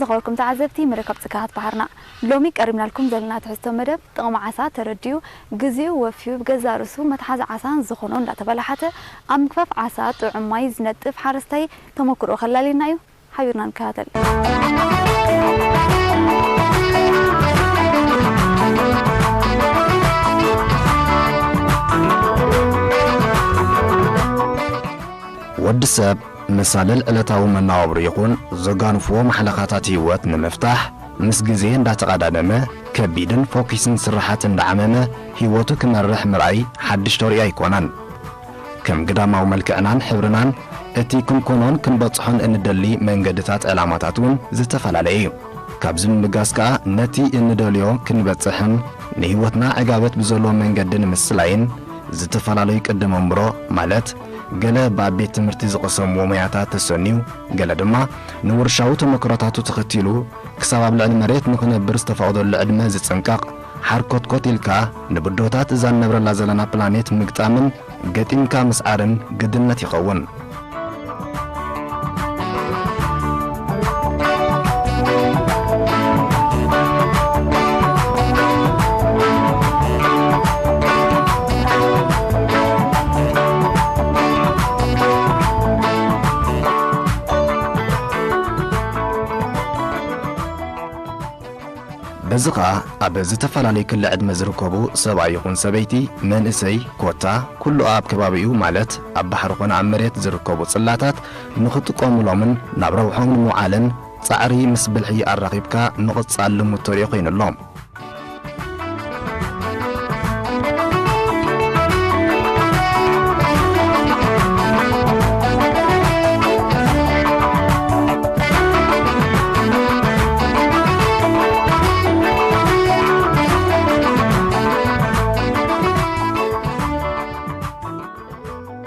ዝኸበርኩም ተዓዘብቲ መደብ ካብ ጽግሃት ባሕርና፣ ሎሚ ቀሪብናልኩም ዘለና ትሕዝቶ መደብ፣ ጥቕሚ ዓሳ ተረዲኡ፣ ግዜኡ ወፊዩ፣ ብገዛእ ርእሱ መትሓዚ ዓሳ ዝኾኖ እንዳተበላሓተ፣ ኣብ ምግፋፍ ዓሳ ጥዑም ማይ ዝነጥፍ ሓረስታይ ተመክሮ ከላልየና እዩ። ሓቢርና ንከታተል። ወዲ ሰብ መሳልል ዕለታዊ መነባብሮ ይኹን ዘጋንፍዎ ማሕለኻታት ህይወት ንምፍታሕ፣ ምስ ግዜ እንዳተቐዳደመ፣ ከቢድን ፎኪስን ስራሓት እንዳዓመመ ህይወቱ ክመርሕ ምርኣይ ሓድሽ ተርእዮ ኣይኮነን። ከም ግዳማዊ መልክዕናን ሕብርናን፣ እቲ ክንኮኖን ክንበጽሖን እንደሊ መንገድታት ዕላማታት እውን ዝተፈላለየ እዩ። ካብዚ ብምብጋስ ከኣ፣ ነቲ እንደልዮ ክንበጽሕን ንህይወትና ዕጋበት ብዘለዎ መንገዲ ንምስላይን፣ ዝተፈላለዩ ቅዲ መንብሮ፣ ማለት፣ ገለ ብኣብ ቤት ትምህርቲ ዝቐሰምዎ ሞያታት ተሰንዩ፣ ገለ ድማ ንውርሻዊ ተመክሮታቱ ተኸቲሉ፣ ክሳብ ኣብ ልዕሊ መሬት ንኽነብር ዝተፈቕደሉ ዕድመ ዝጽንቀቕ፣ ሓርኮትኮት ኢልካ ንብድሆታት እዛ ንነብረላ ዘለና ፕላኔት ምግጣምን ገጢምካ ምስዓርን ግድነት ይኸውን። በዚ ኸኣ፣ ኣብ ዝተፈላለየ ክሊ ዕድመ ዝርከቡ ሰብኣይ ይኹን ሰበይቲ፣ መንእሰይ፣ ኮታ፣ ኩሉ ኣብ ከባቢኡ፣ ማለት ኣብ ባሕሪ ኾነ ኣብ መሬት ዝርከቡ ጽላታት ንኽጥቀሙሎምን ናብ ረብሖም ንምውዓልን ጻዕሪ ምስ ብልሒ ኣራኺብካ ምቕጻል ልሙድ ተርእዮ ኮይኑ ኣሎ።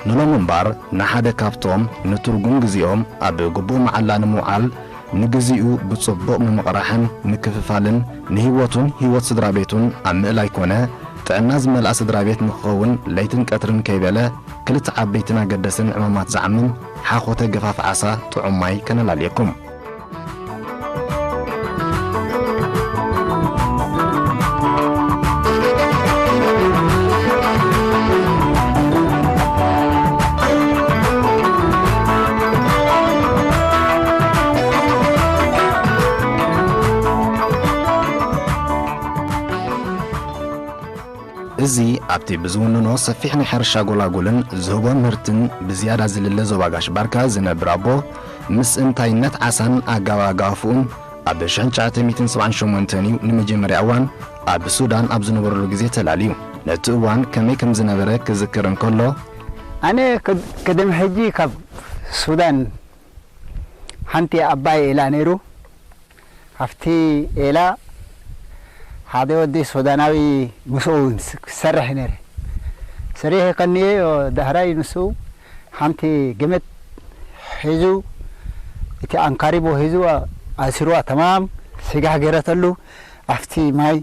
ንሎሚ እምበኣር፣ ንሓደ ካብቶም ንትርጉም ግዜኦም ኣብ ግቡእ መዓላ ንምውዓል፣ ንግዜኡ ብጽቡቕ ምምቕራሕን ምክፍፋልን፣ ንህይወቱን ህይወት ስድራ ቤቱን ኣብ ምእላይ ኮነ፣ ጥዕና ዝመልኣ ስድራ ቤት ንክኸውን ለይትን ቀትርን ከይበለ፣ ክልተ ዓበይትን ኣገደስን ዕማማት ዝዓምም ሓኾተ ገፋፍ ዓሳ ጥዑም ማይ ከነላልየኩም። እዚ ኣብቲ ብዝውንኖ ሰፊሕ ናይ ሕርሻ ጎላጉልን ዝህቦ ምህርትን ብዝያዳ ዝልለ ዞባ ጋሽ ባርካ ዝነብር ኣቦ፣ ምስ እንታይነት ዓሳን ኣጋባጋፉኡን ኣብ ሽሕን ትሽዓተ ሚእትን ሰብዓን ሸሞንተን እዩ ንመጀመርያ እዋን ኣብ ሱዳን ኣብ ዝነበረሉ ግዜ ተላልዩ። ነቲ እዋን ከመይ ከም ዝነበረ ክዝክር እንከሎ፣ ኣነ ከ-፣ ቅድሚ ሕጂ ካብ ሱዳን ሓንቲ ዓባይ ዒላ ነይሩ። ካብቲ ዒላ ሓደ ወዲ ሱዳናዊ ምስኡ ክሰርሕ ነይረ። ሰሪሐ ከንየ፣ ዳሕራይ ንሱ ሓንቲ ገመድ ሒዙ፣ እቲ ኣንካሪቦ ሒዙ ኣሲርዋ፣ ተማም ስጋሕ ገይረተሉ፣ ኣብቲ ማይ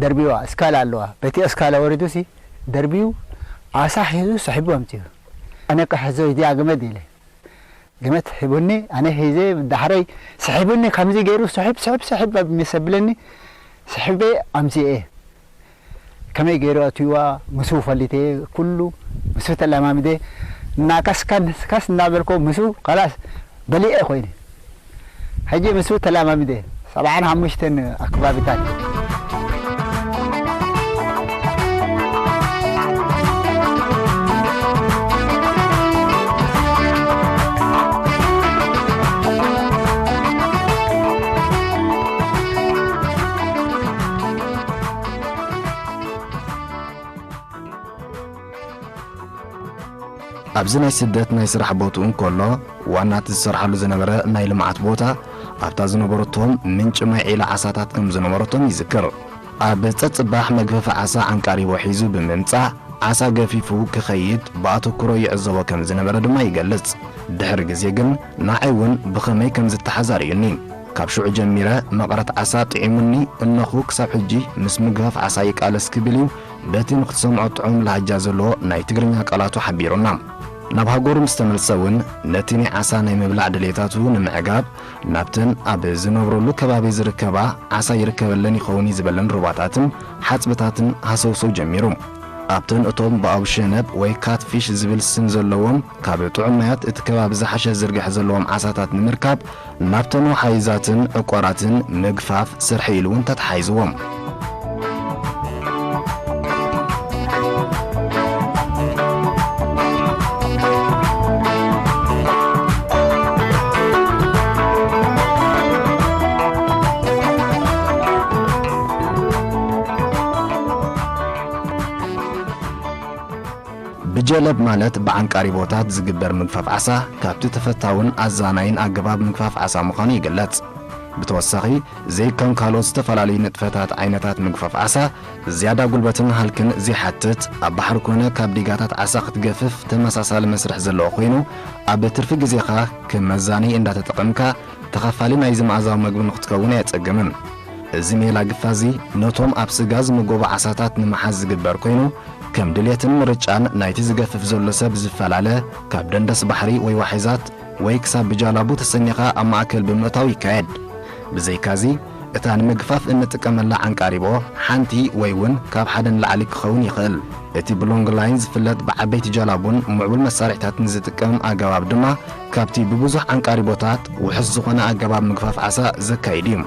ደርቢዋ፣ እስካላ ኣለዋ። በቲ እስካላ ወሪዱሲ ደርቢዩ፣ ዓሳ ሒዙ ሰሒቡ ኣምጺኡ። ኣነ ክሕዞ እዚኣ ገመድ ኢለ። ገመት ሂቡኒ፣ ኣነ ሒዘ፣ ዳሕረይ ስሒቡኒ፣ ከምዚ ገይሩ ስሕብ፣ ስሕብ፣ ስሕብ ኣብ ምስ ኣብለኒ፣ ስሕበ ኣምጺኤ። ከመይ ገይሩ ኣትዩዋ፣ ምስኡ ፈሊጠ፣ ኩሉ ምስኡ ተለማሚደ፣ እናቀስካን ከስ እናበልኮ ምስኡ፣ ከላስ በሊዐ ኮይነ። ሕጂ ምስኡ ተለማሚደ። ሰብዓን ሓሙሽተን ኣከባቢታት። ኣብዚ ናይ ስደት ናይ ስራሕ ቦትኡ እንከሎ፣ ዋና እቲ ዝሰርሓሉ ዝነበረ ናይ ልምዓት ቦታ፣ ኣብታ ዝነበረቶም ምንጪ ማይ ዒላ ዓሳታት ከም ዝነበረቶም ይዝክር። ኣብ ጸጽባሕ መግፈፊ ዓሳ ዓንቃሪቦ ሒዙ ብምምጻእ፣ ዓሳ ገፊፉ ክኸይድ ብኣተኩሮ ይዕዘቦ ከም ዝነበረ ድማ ይገልጽ። ድሕሪ ግዜ ግን፣ ንዓይ እውን ብኸመይ ከም ዝተሓዝ ኣርእዩኒ። ካብ ሽዑ ጀሚረ፣ መቐረት ዓሳ ጥዒሙኒ እነኹ ክሳብ ሕጂ ምስ ምግፋፍ ዓሳ ይቃለስ ክብል እዩ በቲ ንኽትሰምዖ ጥዑም ላህጃ ዘለዎ ናይ ትግርኛ ቃላቱ ሓቢሩና። ናብ ሃገሩ ምስ ተመልሰ እውን ነቲ ናይ ዓሳ ናይ ምብላዕ ድሌታቱ ንምዕጋብ ናብተን ኣብ ዝነብረሉ ከባቢ ዝርከባ ዓሳ ይርከበለን ይኸውን እዩ ዝበለን ሩባታትን ሓጽብታትን ሃሰውሰው ጀሚሩ። ኣብተን እቶም ብኣቡ ሸነብ ወይ ካትፊሽ ዝብል ስም ዘለዎም ካብ ጥዑም ማያት እቲ ከባቢ ዝሓሸ ዝርግሐ ዘለዎም ዓሳታት ንምርካብ ናብተን ወሓይዛትን ዕቋራትን ምግፋፍ ስርሒ ኢሉ እውን ተተሓሒዝዎም። ብጀለብ ማለት ብዓንቃሪቦታት ዝግበር ምግፋፍ ዓሳ ካብቲ ተፈታውን ኣዛናይን ኣገባብ ምግፋፍ ዓሳ ምዃኑ ይግለጽ። ብተወሳኺ፣ ዘይከም ካልኦት ዝተፈላለዩ ንጥፈታት ዓይነታት ምግፋፍ ዓሳ፣ ዝያዳ ጉልበትን ሃልክን ዘይሓትት፣ ኣብ ባሕሪ ኮነ ካብ ዲጋታት ዓሳ ክትገፍፍ ተመሳሳሊ መስርሕ ዘለዎ ኮይኑ፣ ኣብ ትርፊ ግዜኻ ከም መዛነዪ እንዳተጠቐምካ ተኻፋሊ ናይዚ መኣዛዊ መግቢ ንኽትከውን ኣየጸግምን። እዚ ሜላ ግፋ እዚ ነቶም ኣብ ስጋ ዝምገቡ ዓሳታት ንምሓዝ ዝግበር ኮይኑ፣ ከም ድሌትን ምርጫን ናይቲ ዝገፍፍ ዘሎ ሰብ ዝፈላለ፣ ካብ ደንደስ ባሕሪ ወይ ዋሒዛት ወይ ክሳብ ብጃላቡ ተሰኒኻ ኣብ ማእከል ብምእታው ይካየድ። ብዘይካዚ፣ እታ ንምግፋፍ እንጥቀመላ ዓንቃሪቦ ሓንቲ ወይ እውን ካብ ሓደ ንላዕሊ ክኸውን ይኽእል። እቲ ብሎንግ ላይን ዝፍለጥ ብዓበይቲ ጃላቡን ምዕቡል መሳርሒታትን ዝጥቀም ኣገባብ ድማ ካብቲ ብብዙሕ ዓንቃሪቦታት ውሑስ ዝኾነ ኣገባብ ምግፋፍ ዓሳ ዘካይድ እዩ።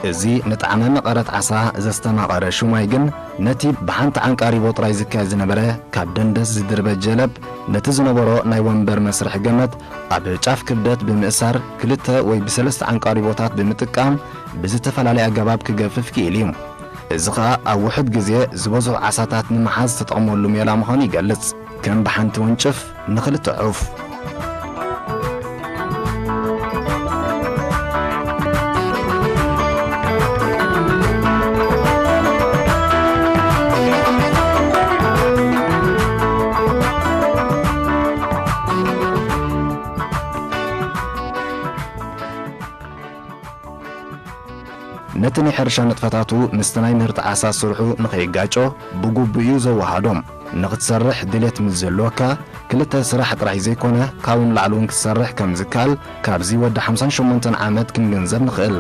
እዚ ንጣዕመ መቐረት ዓሳ ዘስተማቐረ ሹማይ ግን፣ ነቲ ብሓንቲ ዓንቃሪቦ ጥራይ ዝካየድ ዝነበረ ካብ ደንደስ ዝድርበ ጀለብ፣ ነቲ ዝነበሮ ናይ ወንበር መስርሒ ገመድ ኣብ ጫፍ ክብደት ብምእሳር፣ ክልተ ወይ ብሰለስተ ዓንቃሪቦታት ብምጥቃም፣ ብዝተፈላለየ ኣገባብ ክገፍፍ ክኢል እዩ። እዚ ኸኣ ኣብ ውሑድ ግዜ ዝበዝሑ ዓሳታት ንምሓዝ ዝተጠቕመሉ ሜላ ምዃኑ ይገልጽ። ከም ብሓንቲ ወንጭፍ ንኽልተ ዑፍ። ነቲ ናይ ሕርሻ ንጥፈታቱ ምስቲ ናይ ምህርቲ ዓሳ ስርሑ ንኸይጋጮ ብግቡእ እዩ ዘወሃዶ። ንኽትሰርሕ ድሌት ምስ ዘለወካ፣ ክልተ ስራሕ ጥራይ ዘይኮነ፣ ካብኡ ንላዕሊ እውን ክትሰርሕ ከም ዝከኣል ካብዚ ወዲ ሓምሳን ሸሞንተን ዓመት ክንግንዘብ ንኽእል።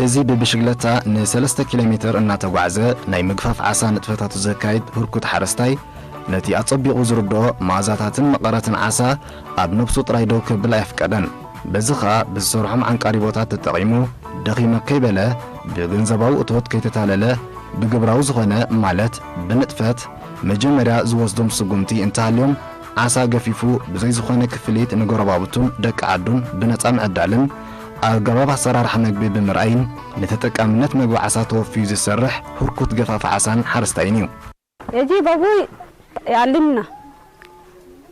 እዚ ብብሽግለታ ንሰለስተ ኪሎ ሜትር እናተጓዕዘ ናይ ምግፋፍ ዓሳ ንጥፈታቱ ዘካይድ ህርኩት ሓረስታይ፣ ነቲ ኣጸቢቑ ዝርድኦ መኣዛታትን መቐረትን ዓሳ ኣብ ነብሱ ጥራይ ደው ከብል ኣየፍቀደን። በዚ ኸኣ ብዝሰርሖም ዓንቃሪቦታት ተጠቒሙ፣ ደኺመ ከይበለ፣ ብገንዘባዊ እቶት ከይተታለለ፣ ብግብራዊ ዝኾነ፣ ማለት ብንጥፈት፣ መጀመርያ ዝወስዶም ስጉምቲ እንተሃልዮም፣ ዓሳ ገፊፉ ብዘይ ዝኾነ ክፍሊት ንጎረባብቱን ደቂ ዓዱን ብነጻ ምዕዳልን ኣገባብ ኣሰራርሓ መግቢ ብምርኣይን ንተጠቃምነት መግቢ ዓሳ ተወፍዩ ዝሰርሕ ህርኩት ገፋፊ ዓሳን ሓረስታይን እዩ። يجي أبوي يعلمنا،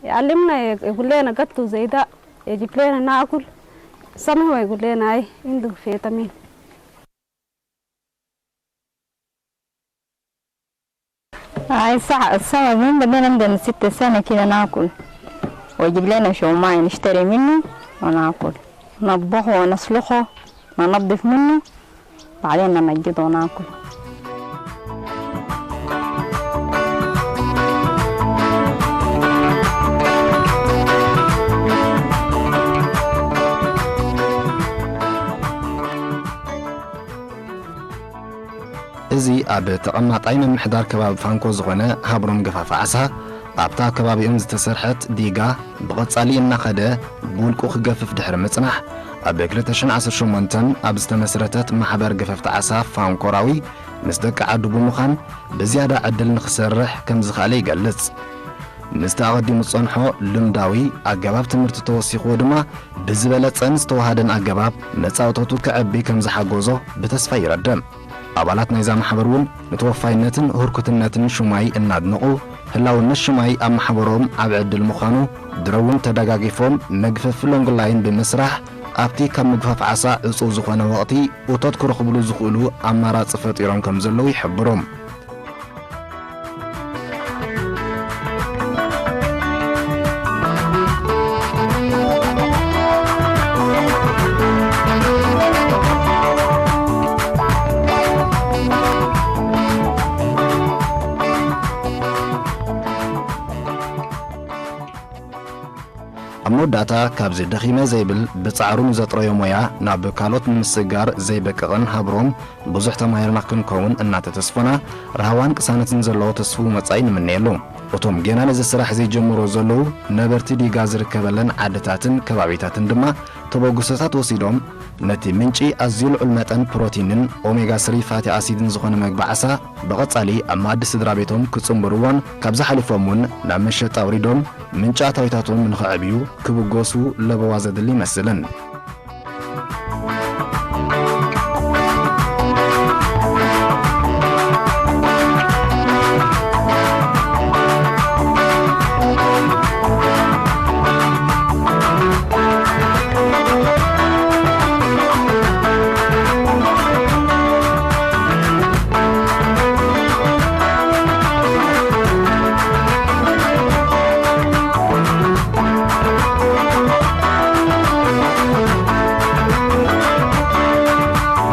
يعلمنا يقول لنا: قطوا زي ده، يجيب لنا ناكل. سمح ويقول لنا: هاي عندك فيتامين. هاي الساعة، السبب من بدينا عندنا ست سنة كده ناكل، ويجيب لنا شوماية نشتري منه وناكل، نطبخه ونسلخه، ننظف منه، بعدين نمجده وناكل. እዚ ኣብ ተቐማጣይ ምምሕዳር ከባቢ ፋንኮ ዝኾነ ሃብሮም ገፋፊ ዓሳ፣ ኣብታ ከባቢኦም ዝተሰርሐት ዲጋ ብቐጻሊ እናኸደ ብውልቁ ክገፍፍ ድሕሪ ምጽናሕ፣ ኣብ ክልተ ሽሕን ዓሰርተ ሸሞንተን ኣብ ዝተመስረተት ማሕበር ገፈፍቲ ዓሳ ፋንኮራዊ ምስ ደቂ ዓዱ ብምዃን ብዝያዳ ዕድል ንኽሰርሕ ከም ዝኸኣለ ይገልጽ። ምስቲ ኣቐዲሙ ዝጸንሖ ልምዳዊ ኣገባብ ትምህርቲ ተወሲኽዎ ድማ፣ ብዝበለጸን ዝተዋሃደን ኣገባብ መጻእቶቱ ክዕቢ ከም ዝሓገዞ ብተስፋ ይረድእ። ኣባላት ናይዛ ማሕበር እውን ንተወፋይነትን ህርኩትነትን ሹማይ እናድነቑ፣ ህላውነት ሹማይ ኣብ ማሕበሮም ዓቢ ዕድል ምዃኑ፣ ድሮ እውን ተደጋጊፎም መግፈፊ ሎንግላይን ብምስራሕ፣ ኣብቲ ካብ ምግፋፍ ዓሳ ዕጹው ዝኾነ ወቕቲ እቶት ክረኽብሉ ዝኽእሉ ኣማራጺ ፈጢሮም ከም ዘለዉ ይሕብሩ። ኣብ መወዳእታ፣ ካብዚ ደኺመ ዘይብል፣ ብጻዕሩ ንዘጥረዮ ሞያ ናብ ካልኦት ንምስግጋር ዘይበቅቕን ሃብሮም ብዙሕ ተማሂርና ክንከውን እናተተስፎና፣ ራህዋን ቅሳነትን ዘለዎ ተስፉው መጻኢ ንምነየሉ። እቶም ጌና ነዚ ስራሕ ዘይጀምሮ ዘለዉ ነበርቲ ዲጋ ዝርከበለን ዓድታትን ከባቢታትን ድማ ተበግሶታት ወሲዶም፣ ነቲ ምንጪ ኣዝዩ ልዑል መጠን ፕሮቲንን ኦሜጋ ስሪ ፋቲ ኣሲድን ዝኾነ መግቢ ዓሳ ብቐጻሊ ኣብ መኣዲ ስድራ ቤቶም ክጽንብርዎን ካብዚ ሓሊፎም እውን ናብ መሸጣ ኣውሪዶም ምንጪ ኣታዊታቶም ንኸዕብዩ ክብገሱ ለበዋ ዘድሊ ይመስልን።